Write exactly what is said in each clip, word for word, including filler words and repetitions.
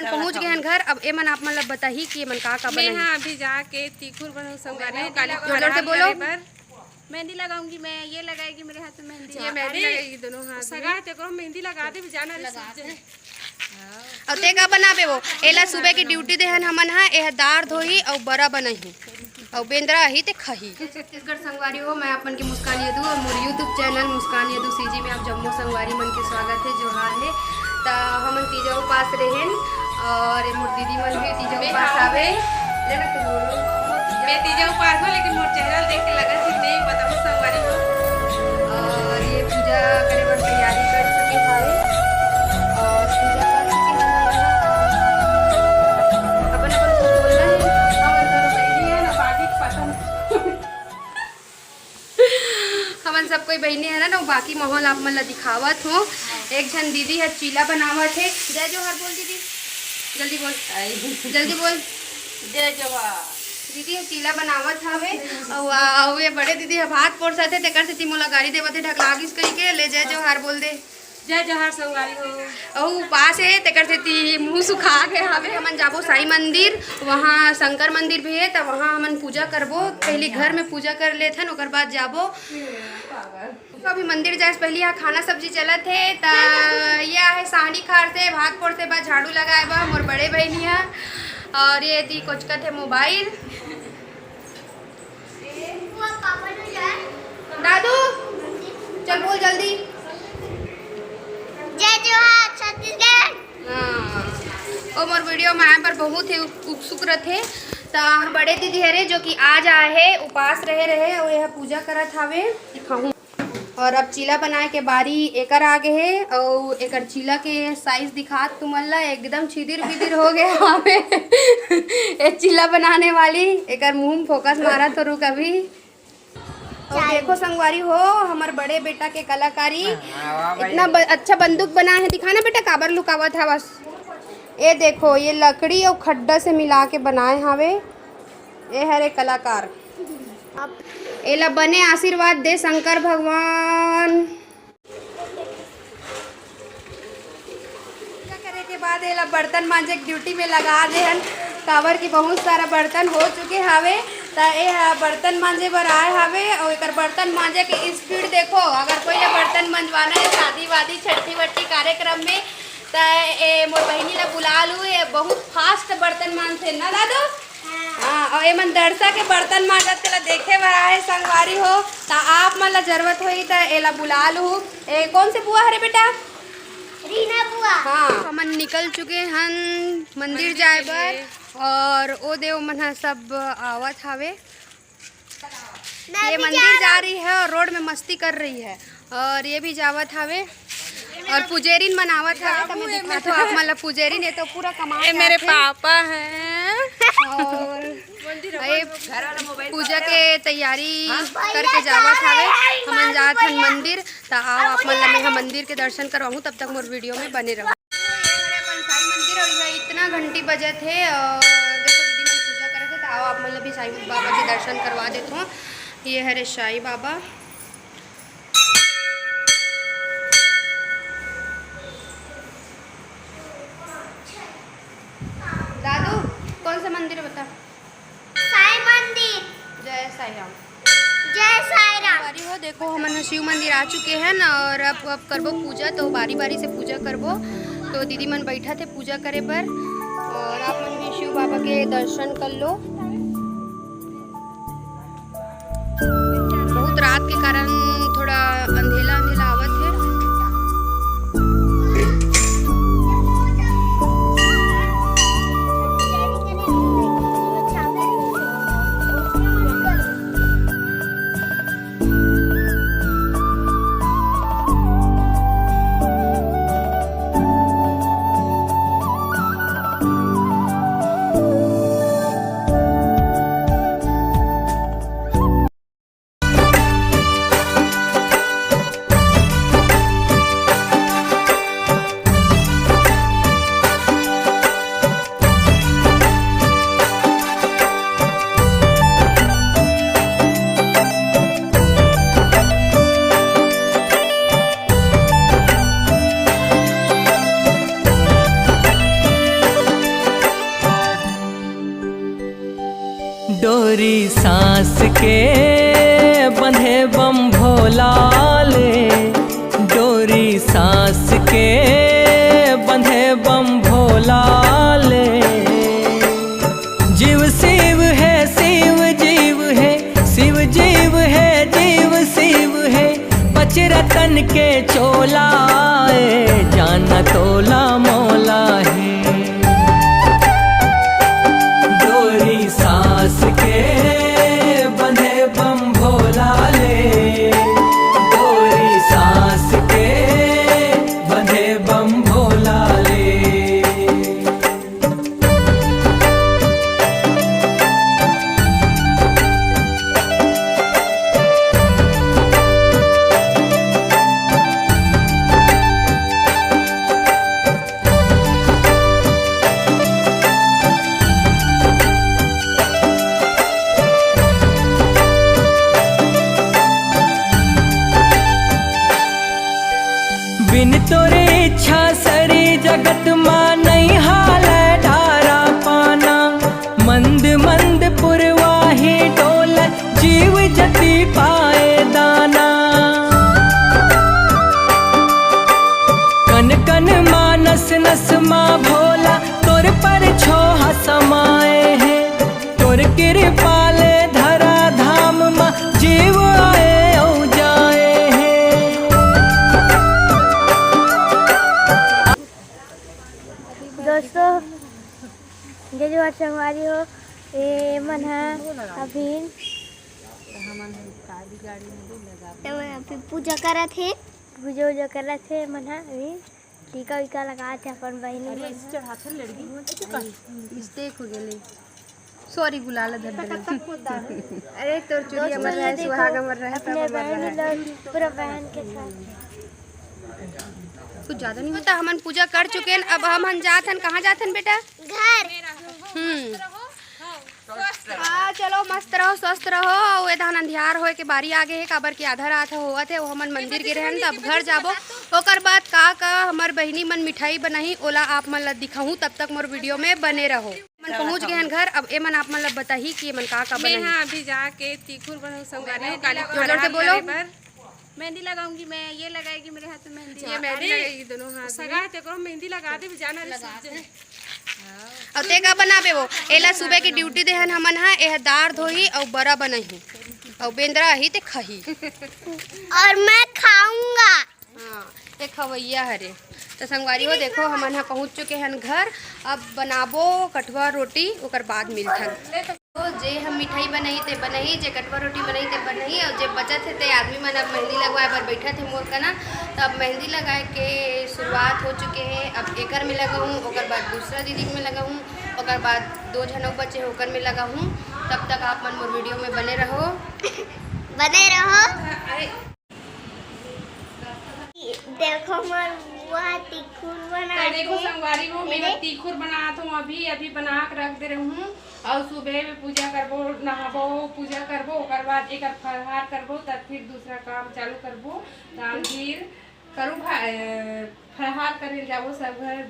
पहुंच गए हैं घर। अब एमन आप मन ला बताही कि एमन का का मैं बनाही। हाँ अभी जाके तीखुर बनाऊँ संगवारी हो, काली जोर जोर से बोलो। मेहंदी लगाऊंगी मैं, ये लगाएगी मेरे हाथ में मेहंदी। ये मेहंदी अरे, लगाएगी दोनों हाथ में। सगा तेकरो मेहंदी लगा दे, जाना रे लगा सूझ दे। जाए। अउ ते का बनाबे वो? एला सुबह के ड्यूटी देहन हमन हा, एह दार धोही अउ बरा बनही अउ बेंदरा ही ते खही। छत्तीसगढ़ संगवारी हो, मैं अपन के मुस्कान यदु और मोर YouTube चैनल मुस्कान यदु सीजी में आप जम्मो संगवारी मन के स्वागत है, जोहार है। त हमन तीजा उपास रहेन और मोर दीदी मन भी तीजा उपास आवे। ले ना तू बोलो। मैं तीजा उपास हूँ, लेकिन मोर चेहरा देख के लगा कि नहीं बताऊँ संगवारी हो। और ये पूजा करे बर तैयारी कर चुके हवे और पूजा कर चुके हवे। अपन अपन कुछ बोलना है, हम अंदर बैठी है ना, बाजी पसंद। हमन सब कोई बहिनी है ना, ना बाकी माहौल आप मन ला दिखावत हो। एक झन दीदी है चीला बनावत है। जय जोहार बोल दीदी, जल्दी बोल, जल्दी बोल। जय जोहार। दीदी ह चीला बनावत हवे। अउ आ, अउ ये बड़े दीदी ह भात पोरसत हे, तेकर सेती मोला गारी देवत हे, ढकला गिस कहिके। ले जय जोहार बोल दे। जय जोहार संगवारी हो। अउ उपास हे, तेकर सेती मुंह सुखा गे हवे। हमन जाबो साईं मंदिर, वहाँ शंकर मंदिर भी हे, त वहाँ हमन पूजा करबो। पहली घर में पूजा कर लेथन, ओकर बाद जाबो। अभी मंदिर जाए से पहले यहाँ खाना सब्जी चलत हे, त ये आहे सानी खार से भात पोरसे बा, झाड़ू लगाए बा मोर बड़े बहिनी ह। और ये दी कोचकत हे मोबाइल। दादू, चल बोल जल्दी। जय जोहार छत्तीसगढ़। हाँ, ओ मोर वीडियो में आए पर बहुत ही उत्सुक रथे। त बड़े दीदी हरे जो कि आज आए हे, उपास रहे रहे, अउ यह पूजा करत हावे। दिखाहूँ। और अब चीला बनाए के बारी एकर आगे हे, अउ एकर चीला के साइज दिखात तुमन ला, एकदम छिदिर बिदिर हो गए हवे। ए चीला बनाने वाली, एकर मुंह में फोकस मारा तो रुक अभी। अउ देखो संगवारी हो, हमर बड़े बेटा के कलाकारी। हाँ, वाह भाई। इतना ब-, अच्छा बंदूक बनाए हे, दिखाना बेटा, काबर लुकावत हवस। ए देखो, ये लकड़ी अउ खड्डा से मिला के बनाए हावे। ए हरे कलाकार। एला बने आशीर्वाद दे शंकर भगवान। पूजा करे के बाद एला बर्तन मांजे के ड्यूटी में लगा दे हन, काबर कि बहुत सारा बर्तन हो चुके हावे, त ए ह बर्तन मांजे बर आए हावे। अउ एकर बर्तन मांजे के स्पीड देखो, अगर कोई ला बर्तन मंजवाना है शादी वादी छट्ठी वट्ठी कार्यक्रम में, त ए मोर बहिनी ला बुला लू, ये बहुत फास्ट बर्तन मांजथे ना दादू? हाँ, अउ एमन दरसा के बर्तन मांजत तेला देखे बर आए संगवारी हो, त आप मन ला जरूरत होही त एला बुला लू। ए, कौन से बुआ हरे बेटा? रीना बुआ। हाँ, हमन निकल चुके हन मंदिर जाए बर, और ओ देव मन ह सब आवत हावे। ये मंदिर जा रही है और रोड में मस्ती कर रही है। और ये भी जावत हावे और पुजेरिन मन आवत हावे, त मैं दिखात हूँ आप मन ला पुजेरिन, ये तो पूरा कमा ए के मेरे आथे। पापा हैं। और ये पूजा के तैयारी करके जावत हावे। हमन जात हन मंदिर, त आओ आप मन ला मैं ह मंदिर के दर्शन करवाहूँ, तब तक मोर वीडियो में बने रहो। ये हरे अपन साईं मंदिर अउ इहाँ इतना घंटी बजत हे अउ देखो दीदी मन पूजा करत हे, त आओ आप मन ला भी साईं बाबा के दर्शन करवा देत हों। ये हरे साईं बाबा। दादू, कौन सा मंदिर बता? साईं मंदिर। जय साईं राम। जय साईं राम। बारी हो, देखो, हमन ह शिव मंदिर आ चुके हैं ना, और अब, अब करबो पूजा, तो बारी बारी से पूजा करबो। तो दीदी मन बैठा थे पूजा करे बर, और आप मन भी शिव बाबा के दर्शन कर लो। बहुत रात के कारण थोड़ा अंधेला अंधेला आवत हे। डोरी सांस के बंधे बम भोला ले, डोरी सांस के बंधे बम भोला ले। जीव शिव है, शिव जीव है, शिव जीव है, जीव शिव है। पच रतन के चोला ए, जान तोला मोला हे। डोरी सांस के बंधे बम भोला ले, डोरी सांस के बंधे बम भोला ले। बिन तोरे इच्छा सरी जगत मा नइ हालय डारा पाना। मंद मंद पुरवाही डोलत जीव जति पाए दाना। कन कन मा नस नस मा भोला तोर परछोहा समाए हे। तोर किरपा ले धरा धाम मा जीव आए अउ जाए हे। दोस्तों, जय जोहार संगवारी हो। ए मन ह अभी, हमन अभी पूजा करत हे, पूजा उजा करत हे मन ह अभी। टीका वीका लगात हे अपन बहिनी मन ह। चढ़ाथन लड़की। मिस्टेक हो गेले। सॉरी, गुलाल धर देले। अरे तोर चूड़ी दोस्तों, अमर ये रहे, देखो, सुहाग अमर रहे, सब अपने अमर बहन रहे। लोग पूरा बहन के साथ। कुछ ज्यादा नहीं होता, हमन पूजा कर चुके हैं। अब हमन जात हन, कहाँ जात हन बेटा? घर। हम्म। हाँ, चलो, मस्त रहो, स्वस्थ रहो। अउ ए दहन अंधियार होए के बारी आगे हे, काबर कि आधा रात होवत हे, वो हमन मंदिर गे रहन, त अब घर जाबो। ओकर बाद का का हमर बहिनी मन मिठाई बनाही, ओला आप मन ला दिखाहूँ। तब तक मोर वीडियो में बने रहो। मन पहुँच गए हन घर। अब ए मन आप मन ला बताही कि ए मन का का मैं बनाही। हाँ, अभी जाके तीखुर बनाऊँ, संगवारी हो, काली जोर जोर से बोलो। मेहंदी लगाऊंगी मैं, ये लगाएगी मेरे हाथ में मेहंदी। ये मेहंदी अरे, लगाएगी दोनों हाथ में। सगा है, तेरे को मेहंदी लगा दे, जाना रे, लगा सूझ दे। जाए। अउ ते का बनाबे वो? एला सुबह की ड्यूटी देहन हमन हा, एह दार धोही अउ बरा बनाही अउ बेंदरा आही ते खाही। और मैं खाऊंगा। हाँ, ये खवैया हरे। तो संगवारी हो, देखो, हमन हा पहुँच चुके हन घर। अब बनाबो कटवा रोटी, ओकर बाद मिलथन। तो जे हम मिठाई बनाई ते बनाई, जे कटवा रोटी बनाई ते बनाई, अउ जे बचत हे ते आदमी मन अब मेहंदी लगवाए बर बैठत हे मोर कना। तो अब मेहंदी लगाए के शुरुआत हो चुके हे। अब एकर में लगाहूँ, ओकर बाद दूसरा दीदी में लगाहूँ, ओकर बाद दो झन अउ बचे हे ओकर में लगाहूँ। तब तक आप मन मोर वीडियो में बने रहो। बने रहो। देखो मोर बुआ तीखुर बना तो देखो के संगवारी हो, मैं मेरे तीखुर बनात हूँ, अभी अभी बना के रख दे रहूँ। अउ सुबह में पूजा करबो, नहाबो, पूजा करबो, ओकर बाद एकर फलहार करबो, तब फिर दूसरा काम चालू करबो। रामधीर करू भा-, ए, फलहार करे जाबो सब घर।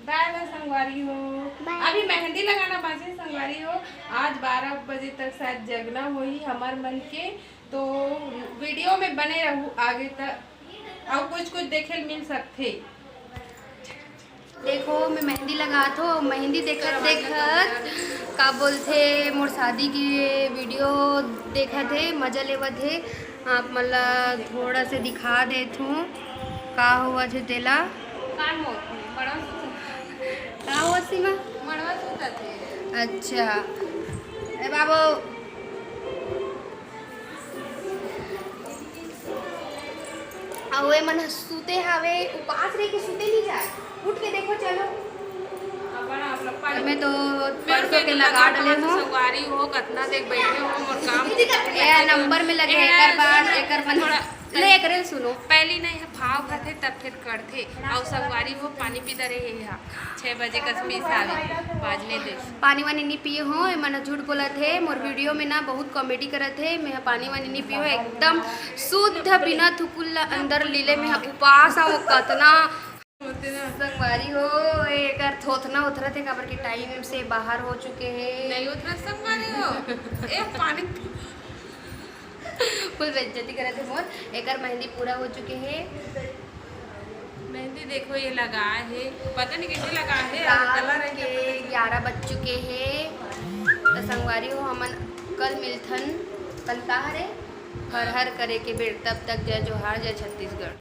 बाय बाय संगवारी हो। बाय। अभी मेहंदी लगाना बांचे संगवारी हो। आज बारह बजे तक शायद जगना होही हमर मन के, तो वीडियो में बने रहू आगे तक, अउ कुछ कुछ देखे ल मिल सकथे। देखो, मैं मेहंदी लगात हो, मेहंदी देखत देखत का बोलथे, मोर शादी के वीडियो देखत हे, मजा लेवत हे। आप मन ला थोड़ा से दिखा देत हूँ का होवत हे तेला। का होत हे? मड़वा सूत। का होत सीमा? मड़वा सूतत हे। अच्छा। ए बाबू। अउ ए मन ह सूते हावे, उपास रह के सूते नहीं जाए। उठ के देखो, चलो। अपन आप लोग पानी मैं तो मैं परसों के लगा डाले हूँ। संगवारी हो, कतना देख बैठे हो, मोर काम ए नंबर में लगे, ए एकर बाद, एकर मन थोड़ा ले, एकरे सुनो। पहली नहीं है, भाव खाथे, तब फिर करथे। अउ संगवारी हो, पानी पीता रहे यहाँ, छह बजे कस पीस आवे, बाजने दे। पानी वानी नहीं पिए हो, ए मन झूठ बोलत हे, मोर वीडियो में ना बहुत कॉमेडी करत हे। मैं पानी वानी नहीं पिए हो, एकदम शुद्ध बिना थुकुल ला अंदर लीले में उपास हूँ, कतना संगवारी हो, एकर थोथना उथरत हे, काबर के टाइम से बाहर हो चुके हे। नहीं उथरत संगवारी हो। ए, पानी। फुल बेइज्जती करत हे मोर। एकर मेहंदी पूरा हो चुके हे। मेहंदी देखो, ये लगा हे, पता नहीं कैसे लगा हे, और रात colour है के क्या पता नहीं। ग्यारह बज चुके हे। तो संगवारी हो, हमन कल मिलथन। कल का हरे? फरहर करे के बेर। तब तक जय जोहार, जय छत्तीसगढ़।